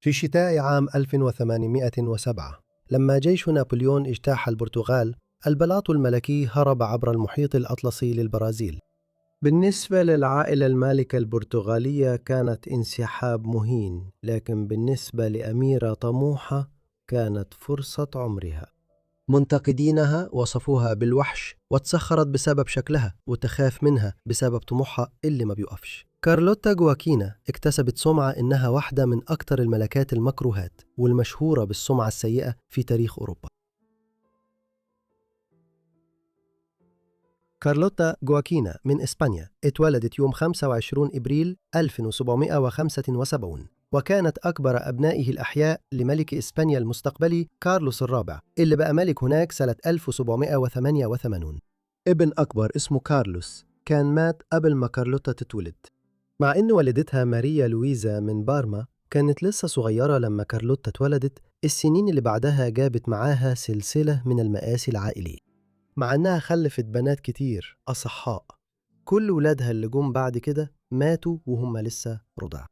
في شتاء عام 1807 لما جيش نابليون اجتاح البرتغال، البلاط الملكي هرب عبر المحيط الأطلسي للبرازيل. بالنسبة للعائلة المالكة البرتغالية كانت انسحاب مهين، لكن بالنسبة لأميرة طموحة كانت فرصة عمرها. منتقدينها وصفوها بالوحش واتسخرت بسبب شكلها وتخاف منها بسبب طموحها اللي ما بيقفش. كارلوتا جواكينا اكتسبت سمعة إنها واحدة من أكتر الملكات المكروهات والمشهورة بالسمعة السيئة في تاريخ أوروبا. كارلوتا جواكينا من إسبانيا اتولدت يوم 25 إبريل 1775، وكانت أكبر أبنائه الأحياء لملك إسبانيا المستقبلي كارلوس الرابع اللي بقى ملك هناك سنة 1788. ابن أكبر اسمه كارلوس كان مات قبل ما كارلوتا تتولد، مع إن والدتها ماريا لويزا من بارما كانت لسه صغيرة لما كارلوتا اتولدت. السنين اللي بعدها جابت معاها سلسلة من المآسي العائلية، مع إنها خلفت بنات كتير أصحاء. كل ولادها اللي جم بعد كده ماتوا وهم لسه رضع.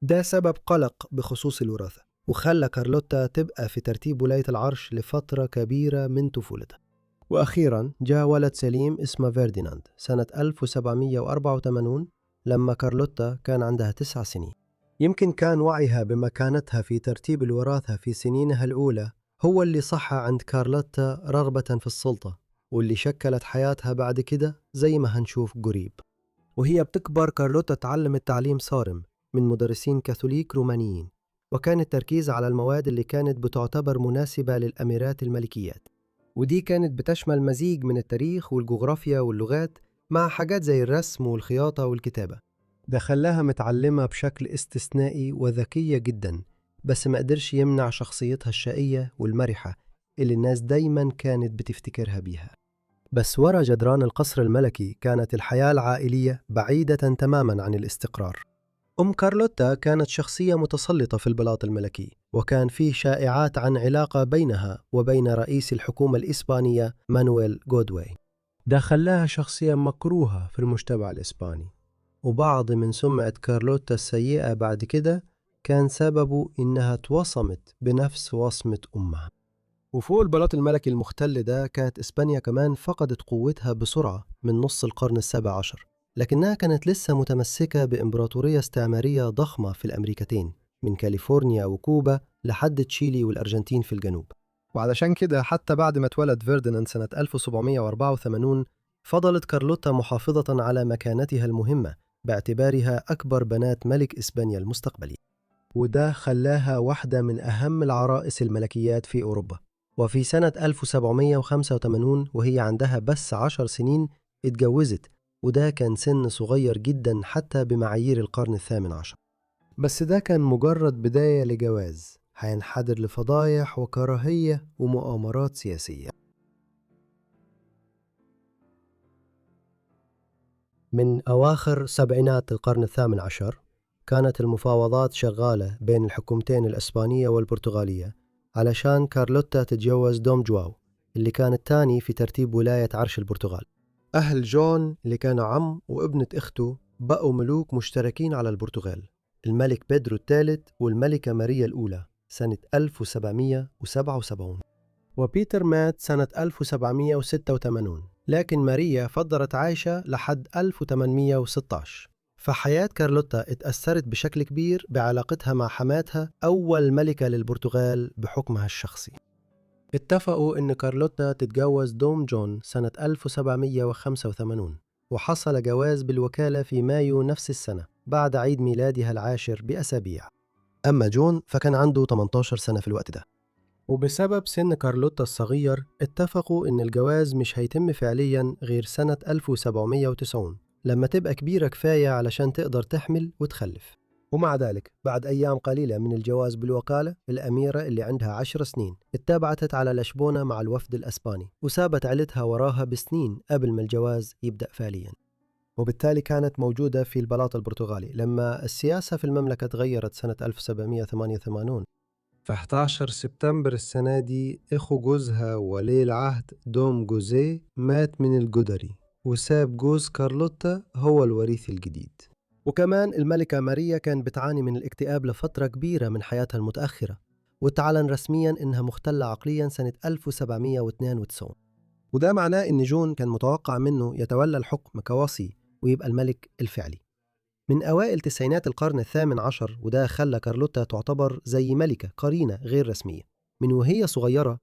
ده سبب قلق بخصوص الوراثة، وخلى كارلوتا تبقى في ترتيب ولاية العرش لفترة كبيرة من طفولتها. وأخيرا جاء ولد سليم اسمه فرديناند سنة 1784 لما كارلوتا كان عندها 9 سنين. يمكن كان وعيها بمكانتها في ترتيب الوراثة في سنينها الأولى هو اللي صحى عند كارلوتا رغبة في السلطة، واللي شكلت حياتها بعد كده زي ما هنشوف قريب. وهي بتكبر كارلوتا تعلمت تعليم صارم من مدرسين كاثوليك رومانيين، وكان التركيز على المواد اللي كانت بتعتبر مناسبة للأميرات الملكيات، ودي كانت بتشمل مزيج من التاريخ والجغرافيا واللغات مع حاجات زي الرسم والخياطة والكتابة. ده خلاها متعلمة بشكل استثنائي وذكية جدا، بس ما قدرش يمنع شخصيتها الشقية والمرحة اللي الناس دايما كانت بتفتكرها بيها. بس ورا جدران القصر الملكي كانت الحياة العائلية بعيدة تماما عن الاستقرار. أم كارلوتا كانت شخصية متسلطة في البلاط الملكي، وكان فيه شائعات عن علاقة بينها وبين رئيس الحكومة الإسبانية مانويل غودوي. ده خلاها شخصية مكروهة في المجتمع الإسباني، وبعض من سمعة كارلوتا السيئة بعد كده كان سببه إنها توصمت بنفس وصمة أمها. وفوق البلاط الملكي المختل ده كانت إسبانيا كمان فقدت قوتها بسرعة من نص القرن السابع عشر، لكنها كانت لسه متمسكة بإمبراطورية استعمارية ضخمة في الأمريكتين من كاليفورنيا وكوبا لحد تشيلي والأرجنتين في الجنوب. وعلشان كده حتى بعد ما اتولد فرديناند سنة 1784 فضلت كارلوتا محافظة على مكانتها المهمة باعتبارها أكبر بنات ملك إسبانيا المستقبلي، وده خلاها واحدة من أهم العرائس الملكيات في أوروبا. وفي سنة 1785 وهي عندها بس 10 سنين اتجوزت، وده كان سن صغير جدا حتى بمعايير القرن الثامن عشر. بس ده كان مجرد بداية لجواز هينحدر لفضايح وكراهية ومؤامرات سياسية. من أواخر سبعينات القرن الثامن عشر كانت المفاوضات شغالة بين الحكومتين الإسبانية والبرتغالية علشان كارلوتا تتجوز دوم جواو اللي كان الثاني في ترتيب ولاية عرش البرتغال. أهل جون اللي كانوا عم وابنة أخته بقوا ملوك مشتركين على البرتغال، الملك بيدرو الثالث والملكة ماريا الأولى سنة 1777. وبيتر مات سنة 1786، لكن ماريا فضلت عايشة لحد 1816. فحياة كارلوتا اتأثرت بشكل كبير بعلاقتها مع حماتها أول ملكة للبرتغال بحكمها الشخصي. اتفقوا إن كارلوتا تتجوز دوم جون سنة 1785، وحصل جواز بالوكالة في مايو نفس السنة بعد عيد ميلادها العاشر بأسابيع. أما جون فكان عنده 18 سنة في الوقت ده. وبسبب سن كارلوتا الصغير اتفقوا إن الجواز مش هيتم فعليا غير سنة 1790 لما تبقى كبيرة كفاية علشان تقدر تحمل وتخلف. ومع ذلك بعد أيام قليلة من الجواز بالوكالة، الأميرة اللي عندها 10 سنين اتبعتت على لشبونة مع الوفد الأسباني وسابت عيلتها وراها بسنين قبل ما الجواز يبدأ فعليا. وبالتالي كانت موجودة في البلاط البرتغالي لما السياسة في المملكة تغيرت سنة 1788. في 11 سبتمبر السنة دي أخو جوزها ولي العهد دوم جوزيه مات من الجدري، وساب جوز كارلوتا هو الوريث الجديد. وكمان الملكة ماريا كان بتعاني من الاكتئاب لفترة كبيرة من حياتها المتأخرة، واتعلن رسميا إنها مختلة عقليا سنة 1792. وده معناه إن جون كان متوقع منه يتولى الحكم كوصي ويبقى الملك الفعلي من أوائل تسعينات القرن الثامن عشر. وده خلى كارلوتا تعتبر زي ملكة قرينة غير رسمية من وهي صغيرة.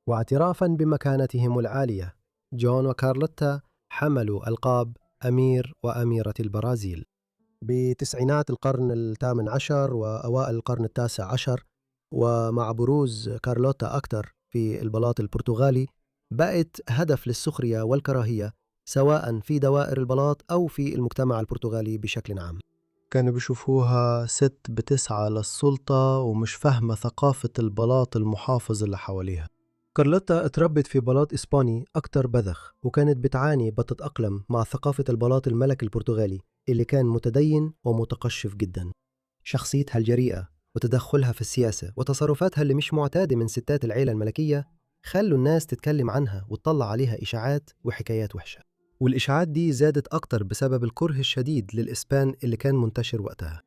واعترافا بمكانتهم العالية، جون وكارلوتا حملوا ألقاب أمير وأميرة البرازيل. بتسعينات القرن الثامن عشر وأوائل القرن التاسع عشر، ومع بروز كارلوتا أكثر في البلاط البرتغالي، بقت هدف للسخرية والكراهية سواء في دوائر البلاط أو في المجتمع البرتغالي بشكل عام. كانوا بيشوفوها ست بتسعى للسلطة ومش فاهمة ثقافة البلاط المحافظ اللي حواليها. كارلوتا اتربت في بلاط إسباني أكتر بذخ، وكانت بتعاني بتتأقلم مع ثقافة البلاط الملكي البرتغالي اللي كان متدين ومتقشف جدا. شخصيتها الجريئة وتدخلها في السياسة وتصرفاتها اللي مش معتادة من ستات العيلة الملكية خلوا الناس تتكلم عنها وتطلع عليها إشاعات وحكايات وحشة. والإشاعات دي زادت أكتر بسبب الكره الشديد للإسبان اللي كان منتشر وقتها.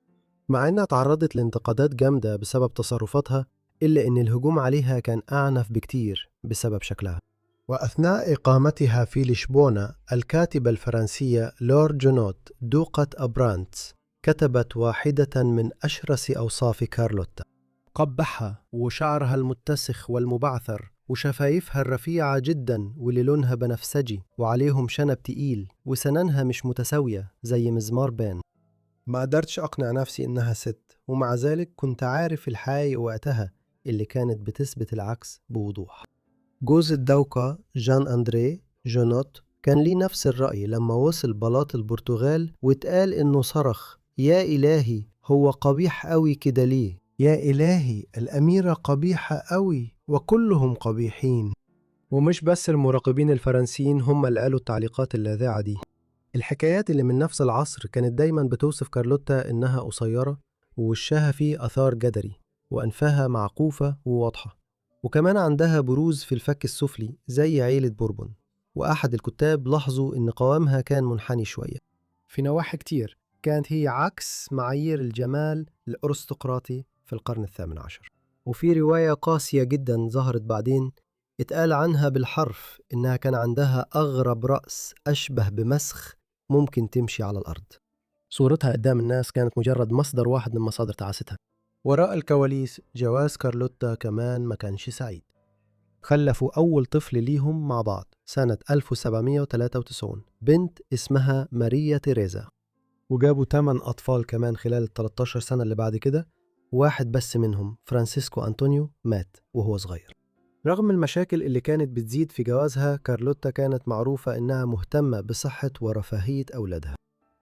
مع إنها تعرضت لانتقادات جامدة بسبب تصرفاتها، إلا إن الهجوم عليها كان أعنف بكتير بسبب شكلها. وأثناء إقامتها في لشبونة، الكاتبة الفرنسية لور جونوت دوقة أبرانتس كتبت واحدة من أشرس أوصاف كارلوتا: قبحها وشعرها المتسخ والمبعثر وشفايفها الرفيعة جدا واللي لونها بنفسجي وعليهم شنب تقيل وسنانها مش متساوية زي مزمار بان. ما قدرتش أقنع نفسي إنها ست، ومع ذلك كنت عارف الحقيقة وقتها اللي كانت بتثبت العكس بوضوح. جوز الدوقة جان أندري جونوت كان ليه نفس الرأي لما وصل بلاط البرتغال واتقال إنه صرخ: يا إلهي، هو قبيح قوي كده ليه؟ يا إلهي، الأميرة قبيحة قوي وكلهم قبيحين. ومش بس المراقبين الفرنسيين هم اللي قالوا التعليقات اللاذعة دي. الحكايات اللي من نفس العصر كانت دايما بتوصف كارلوتا إنها قصيرة ووشها فيه آثار جدري وأنفها معقوفة وواضحة، وكمان عندها بروز في الفك السفلي زي عيلة بوربون. وأحد الكتاب لاحظوا إن قوامها كان منحني شوية. في نواحي كتير كانت هي عكس معايير الجمال الأرستقراطي في القرن الثامن عشر. وفي رواية قاسية جدا ظهرت بعدين اتقال عنها بالحرف إنها كان عندها أغرب رأس أشبه بمسخ ممكن تمشي على الأرض. صورتها قدام الناس كانت مجرد مصدر واحد من مصادر تعاستها. وراء الكواليس جواز كارلوتا كمان ما كانش سعيد. خلفوا أول طفل ليهم مع بعض سنة 1793، بنت اسمها ماريا تيريزا، وجابوا 8 أطفال كمان خلال ال 13 سنة اللي بعد كده. واحد بس منهم فرانسيسكو أنطونيو مات وهو صغير. رغم المشاكل اللي كانت بتزيد في جوازها، كارلوتا كانت معروفة إنها مهتمة بصحة ورفاهية أولادها،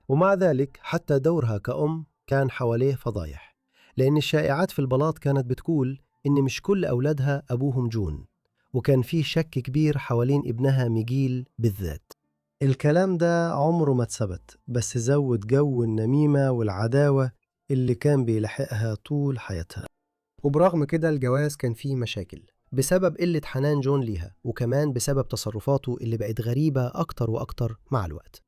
ومع ذلك حتى دورها كأم كان حواليه فضايح، لأن الشائعات في البلاط كانت بتقول إن مش كل أولادها أبوهم جون، وكان فيه شك كبير حوالين ابنها ميجيل بالذات. الكلام ده عمره ما اتثبت، بس زود جو النميمة والعداوة اللي كان بيلاحقها طول حياتها. وبرغم كده الجواز كان فيه مشاكل بسبب قلة حنان جون ليها، وكمان بسبب تصرفاته اللي بقت غريبة أكتر وأكتر مع الوقت.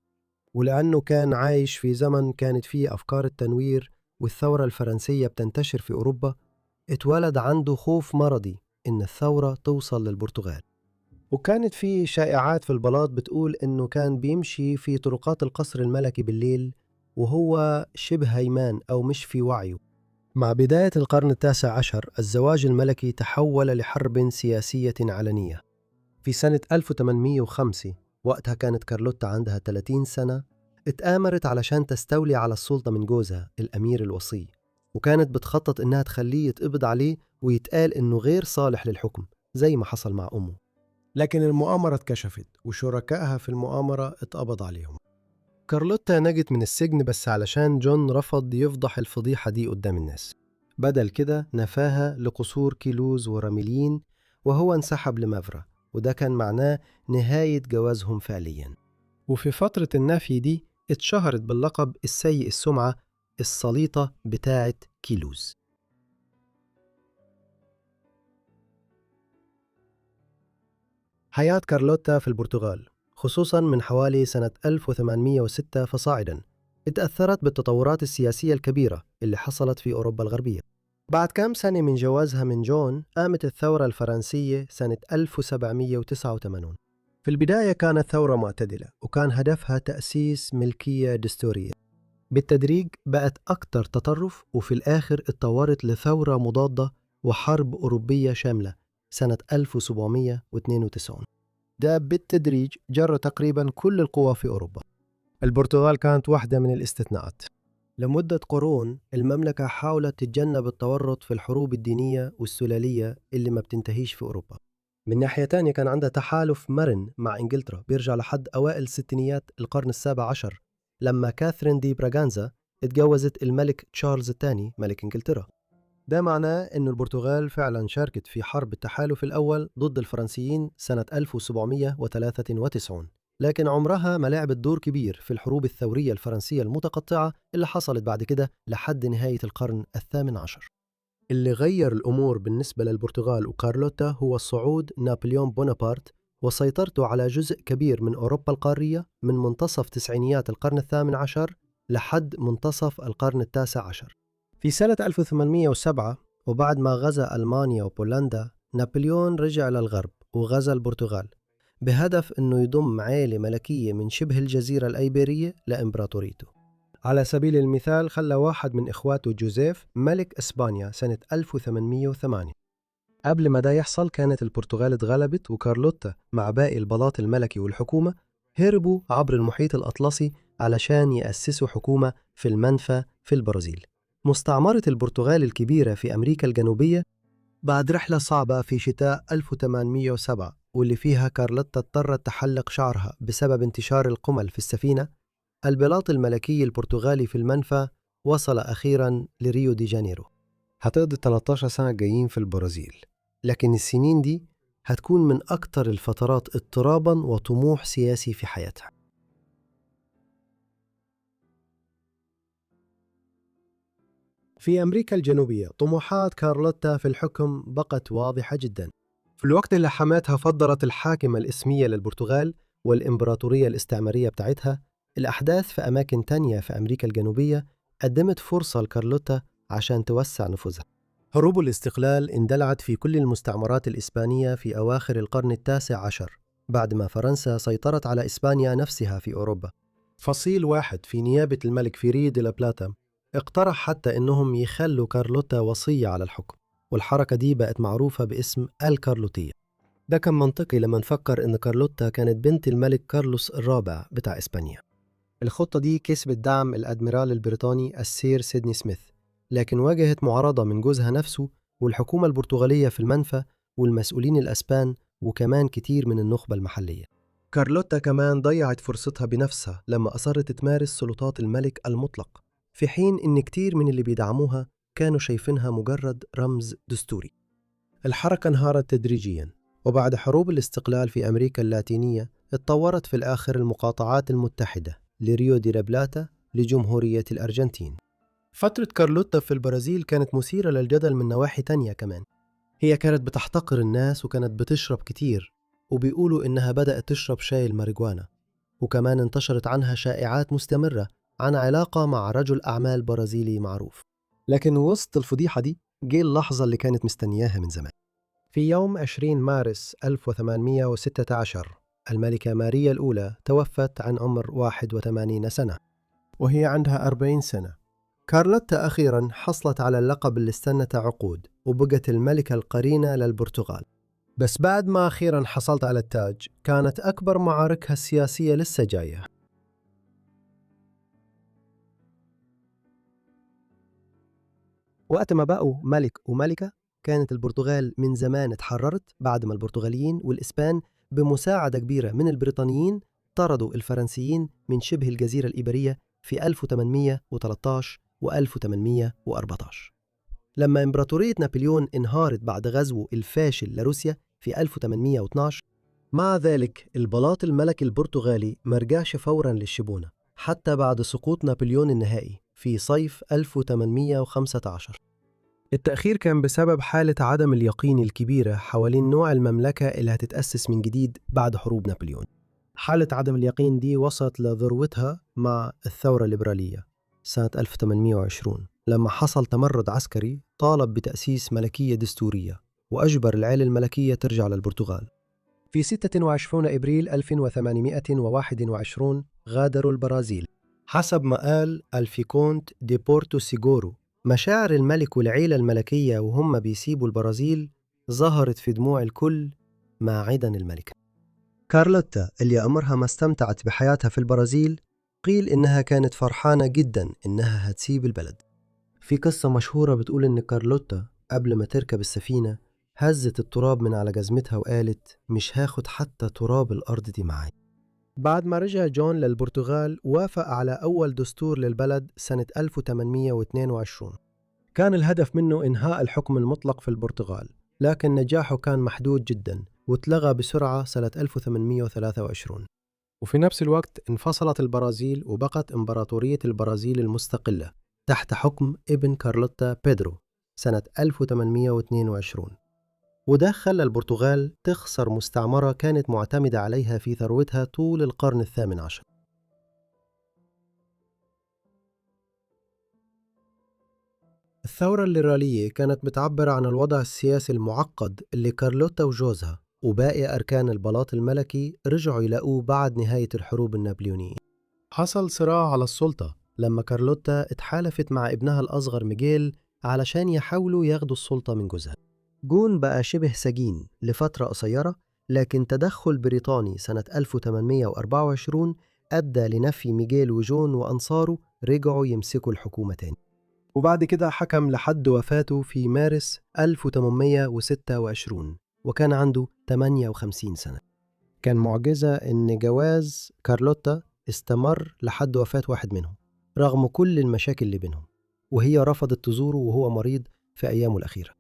ولأنه كان عايش في زمن كانت فيه أفكار التنوير والثورة الفرنسية بتنتشر في أوروبا، اتولد عنده خوف مرضي إن الثورة توصل للبرتغال. وكانت في شائعات في البلاط بتقول إنه كان بيمشي في طرقات القصر الملكي بالليل وهو شبه هيمان أو مش في وعيه. مع بداية القرن التاسع عشر الزواج الملكي تحول لحرب سياسية علنية. في سنة 1805، وقتها كانت كارلوتا عندها 30 سنة، اتآمرت علشان تستولي على السلطة من جوزها الأمير الوصي، وكانت بتخطط إنها تخليه يتقبض عليه ويتقال إنه غير صالح للحكم زي ما حصل مع أمه. لكن المؤامرة اتكشفت وشركائها في المؤامرة اتقبض عليهم. كارلوتا نجت من السجن بس علشان جون رفض يفضح الفضيحة دي قدام الناس. بدل كده نفاها لقصور كيلوز وراميلين، وهو انسحب لمافرا، وده كان معناه نهاية جوازهم فعليا. وفي فترة النفي دي اتشهرت باللقب السيء السمعة السليطة بتاعة كيلوز. حياة كارلوتا في البرتغال خصوصا من حوالي سنة 1806 فصاعدا اتأثرت بالتطورات السياسية الكبيرة اللي حصلت في أوروبا الغربية. بعد كام سنة من جوازها من جون قامت الثورة الفرنسية سنة 1789. في البداية كانت ثورة معتدلة وكان هدفها تأسيس ملكية دستورية. بالتدريج بقت أكتر تطرف، وفي الآخر اتطورت لثورة مضادة وحرب أوروبية شاملة سنة 1792. ده بالتدريج جر تقريبا كل القوى في أوروبا. البرتغال كانت واحدة من الاستثناءات. لمدة قرون المملكة حاولت تتجنب التورط في الحروب الدينية والسلالية اللي ما بتنتهيش في أوروبا. من ناحية تانية كان عندها تحالف مرن مع إنجلترا بيرجع لحد أوائل ستينيات القرن السابع عشر، لما كاثرين دي براغانزا اتجوزت الملك تشارلز الثاني ملك إنجلترا. ده معناه أن البرتغال فعلا شاركت في حرب التحالف الأول ضد الفرنسيين سنة 1793، لكن عمرها ما لعبت دور كبير في الحروب الثورية الفرنسية المتقطعة اللي حصلت بعد كده لحد نهاية القرن الثامن عشر. اللي غير الأمور بالنسبة للبرتغال وكارلوتا هو صعود نابليون بونابرت وسيطرته على جزء كبير من أوروبا القارية من منتصف تسعينيات القرن الثامن عشر لحد منتصف القرن التاسع عشر. في سنة 1807 وبعد ما غزا ألمانيا وبولندا، نابليون رجع للغرب وغزا البرتغال بهدف أنه يضم عائلة ملكية من شبه الجزيرة الأيبيرية لإمبراطوريته. على سبيل المثال خلى واحد من إخواته جوزيف ملك إسبانيا سنة 1808. قبل ما ده يحصل كانت البرتغال اتغلبت، وكارلوتا مع باقي البلاط الملكي والحكومة هربوا عبر المحيط الأطلسي علشان يأسسوا حكومة في المنفى في البرازيل. مستعمرة البرتغال الكبيرة في أمريكا الجنوبية بعد رحلة صعبة في شتاء 1807 واللي فيها كارلوتا اضطرت تحلق شعرها بسبب انتشار القمل في السفينة، البلاط الملكي البرتغالي في المنفى وصل أخيرا لريو دي جانيرو. هتقضي 13 سنة جايين في البرازيل، لكن السنين دي هتكون من أكتر الفترات اضطرابا وطموح سياسي في حياتها. في أمريكا الجنوبية طموحات كارلوتا في الحكم بقت واضحة جدا. في الوقت اللي حماتها فضلت الحاكمة الإسمية للبرتغال والإمبراطورية الاستعمارية بتاعتها، الأحداث في أماكن تانية في أمريكا الجنوبية قدمت فرصة لكارلوتا عشان توسع نفوذها. حروب الاستقلال اندلعت في كل المستعمرات الإسبانية في أواخر القرن التاسع عشر بعد ما فرنسا سيطرت على إسبانيا نفسها في أوروبا. فصيل واحد في نيابة الملك فيري دي لا بلاتا اقترح حتى إنهم يخلوا كارلوتا وصية على الحكم، والحركة دي بقت معروفة باسم الكارلوتية. ده كان منطقي لما نفكر إن كارلوتا كانت بنت الملك كارلوس الرابع بتاع إسبانيا. الخطة دي كسبت دعم الأدميرال البريطاني السير سيدني سميث، لكن واجهت معارضة من جوزها نفسه والحكومة البرتغالية في المنفى والمسؤولين الأسبان وكمان كتير من النخبة المحلية. كارلوتا كمان ضيعت فرصتها بنفسها لما أصرت تمارس سلطات الملك المطلق، في حين إن كتير من اللي بيدعموها كانوا شايفينها مجرد رمز دستوري. الحركة انهارت تدريجيا، وبعد حروب الاستقلال في أمريكا اللاتينية اتطورت في الآخر المقاطعات المتحدة لريو دي لابلاتا لجمهورية الأرجنتين. فترة كارلوتا في البرازيل كانت مثيرة للجدل من نواحي تانية كمان. هي كانت بتحتقر الناس وكانت بتشرب كتير، وبيقولوا إنها بدأت تشرب شاي الماريجوانا، وكمان انتشرت عنها شائعات مستمرة عن علاقة مع رجل أعمال برازيلي معروف. لكن وسط الفضيحة دي جه اللحظة اللي كانت مستنياها من زمان. في يوم 20 مارس 1816 الملكة ماريا الأولى توفت عن عمر 81 سنة وهي عندها 40 سنة. كارلوتا أخيرا حصلت على اللقب اللي استنته عقود وبقت الملكة القرينة للبرتغال. بس بعد ما أخيرا حصلت على التاج كانت أكبر معاركها السياسية لسه جاية. وقت ما بقوا ملك وملكة كانت البرتغال من زمان اتحررت بعد ما البرتغاليين والإسبان بمساعدة كبيرة من البريطانيين طردوا الفرنسيين من شبه الجزيرة الإيبيرية في 1813 و 1814. لما إمبراطورية نابليون انهارت بعد غزوه الفاشل لروسيا في 1812، مع ذلك البلاط الملكي البرتغالي مرجعش فورا للشبونة حتى بعد سقوط نابليون النهائي في صيف 1815. التأخير كان بسبب حالة عدم اليقين الكبيرة حوالين نوع المملكة اللي هتتأسس من جديد بعد حروب نابليون. حالة عدم اليقين دي وصلت لذروتها مع الثورة الليبرالية سنة 1820، لما حصل تمرد عسكري طالب بتأسيس ملكية دستورية وأجبر العائلة الملكية ترجع للبرتغال. في 26 إبريل 1821 غادروا البرازيل. حسب ما قال الفيكونت دي بورتو سيغورو، مشاعر الملك والعيلة الملكية وهم بيسيبوا البرازيل ظهرت في دموع الكل ما عدا الملكة كارلوتا، اللي عمرها ما استمتعت بحياتها في البرازيل. قيل إنها كانت فرحانة جدا إنها هتسيب البلد. في قصة مشهورة بتقول إن كارلوتا قبل ما تركب السفينة هزت التراب من على جزمتها وقالت مش هاخد حتى تراب الأرض دي معايا. بعد ما رجع جون للبرتغال وافق على أول دستور للبلد سنة 1822. كان الهدف منه إنهاء الحكم المطلق في البرتغال، لكن نجاحه كان محدود جدا واتلغى بسرعة سنة 1823. وفي نفس الوقت انفصلت البرازيل وبقت إمبراطورية البرازيل المستقلة تحت حكم ابن كارلوتا بيدرو سنة 1822. وده خلى البرتغال تخسر مستعمرة كانت معتمدة عليها في ثروتها طول القرن الثامن عشر. الثورة الليبرالية كانت بتعبر عن الوضع السياسي المعقد اللي كارلوتا وجوزها وباقي أركان البلاط الملكي رجعوا يلاقوه بعد نهاية الحروب النابليونية. حصل صراع على السلطة لما كارلوتا اتحالفت مع ابنها الأصغر ميغيل علشان يحاولوا ياخدوا السلطة من جوزها. جون بقى شبه سجين لفترة قصيرة، لكن تدخل بريطاني سنة 1824 أدى لنفي ميغيل وجون وأنصاره رجعوا يمسكوا الحكومة تاني. وبعد كده حكم لحد وفاته في مارس 1826 وكان عنده 58 سنة. كان معجزة إن جواز كارلوتا استمر لحد وفاة واحد منهم رغم كل المشاكل اللي بينهم، وهي رفضت تزوره وهو مريض في أيامه الأخيرة.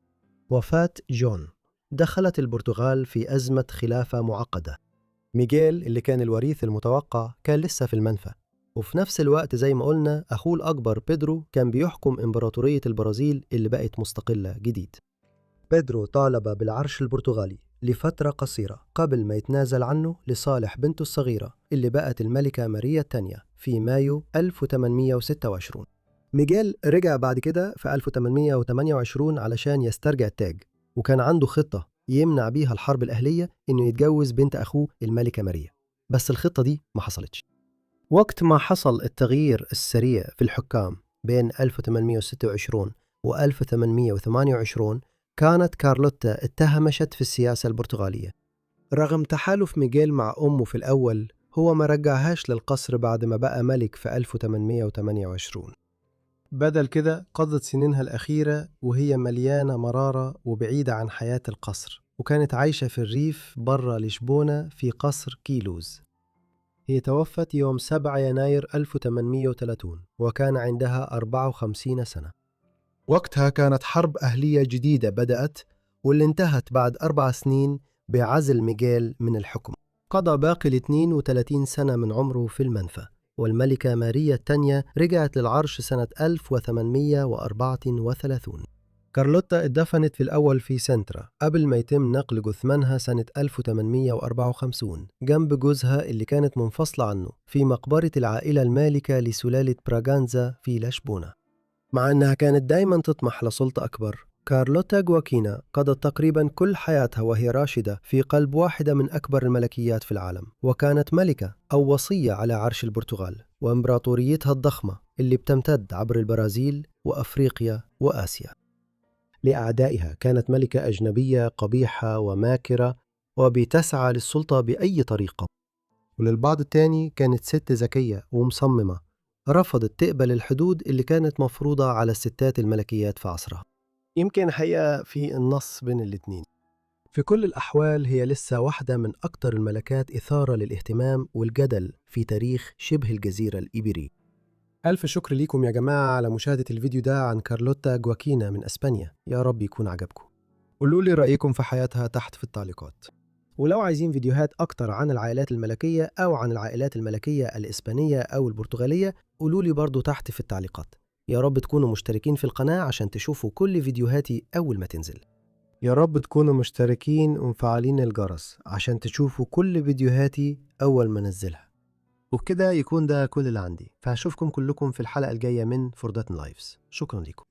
وفاة جون دخلت البرتغال في أزمة خلافة معقدة. ميغيل اللي كان الوريث المتوقع كان لسه في المنفى، وفي نفس الوقت زي ما قلنا أخوه الأكبر بيدرو كان بيحكم إمبراطورية البرازيل اللي بقت مستقلة جديد. بيدرو طالب بالعرش البرتغالي لفترة قصيرة قبل ما يتنازل عنه لصالح بنته الصغيرة اللي بقت الملكة ماريا الثانية في مايو 1826. ميغيل رجع بعد كده في 1828 علشان يسترجع التاج، وكان عنده خطة يمنع بيها الحرب الأهلية إنه يتجوز بنت أخوه الملكة ماريا، بس الخطة دي ما حصلتش. وقت ما حصل التغيير السريع في الحكام بين 1826 و 1828 كانت كارلوتا اتهمشت في السياسة البرتغالية. رغم تحالف ميغيل مع أمه في الأول، هو ما رجعهاش للقصر بعد ما بقى ملك في 1828. بدل كده قضت سنينها الأخيرة وهي مليانة مرارة وبعيدة عن حياة القصر، وكانت عايشة في الريف برا لشبونة في قصر كيلوز. هي توفت يوم 7 يناير 1830 وكان عندها 54 سنة. وقتها كانت حرب أهلية جديدة بدأت، واللي انتهت بعد 4 سنين بعزل ميغيل من الحكم. قضى باقي 32 سنة من عمره في المنفى، والملكة ماريا الثانية رجعت للعرش سنة 1834. كارلوتا اتدفنت في الأول في سنترا قبل ما يتم نقل جثمانها سنة 1854 جنب جوزها اللي كانت منفصلة عنه في مقبرة العائلة المالكة لسلالة براغانزا في لشبونة. مع أنها كانت دايما تطمح لسلطة أكبر، كارلوتا جواكينا قضت تقريبا كل حياتها وهي راشدة في قلب واحدة من أكبر الملكيات في العالم، وكانت ملكة أو وصية على عرش البرتغال وإمبراطوريتها الضخمة اللي بتمتد عبر البرازيل وأفريقيا وآسيا. لأعدائها كانت ملكة أجنبية قبيحة وماكرة وبتسعى للسلطة بأي طريقة، وللبعض التاني كانت ست ذكية ومصممة رفضت تقبل الحدود اللي كانت مفروضة على الستات الملكيات في عصرها. يمكن حقيقة في النص بين الاتنين. في كل الأحوال هي لسه واحدة من أكثر الملكات إثارة للاهتمام والجدل في تاريخ شبه الجزيرة الإيبيري. ألف شكر ليكم يا جماعة على مشاهدة الفيديو ده عن كارلوتا جواكينا من أسبانيا، يا رب يكون عجبكم. قولوا لي رأيكم في حياتها تحت في التعليقات. ولو عايزين فيديوهات أكتر عن العائلات الملكية أو عن العائلات الملكية الإسبانية أو البرتغالية قولوا لي برضو تحت في التعليقات. يا رب تكونوا مشتركين في القناة عشان تشوفوا كل فيديوهاتي أول ما تنزل. يا رب تكونوا مشتركين ومفعلين الجرس عشان تشوفوا كل فيديوهاتي أول ما انزلها. وبكده يكون ده كل اللي عندي، فهشوفكم كلكم في الحلقة الجاية من Forgotten Lives. شكرا لكم.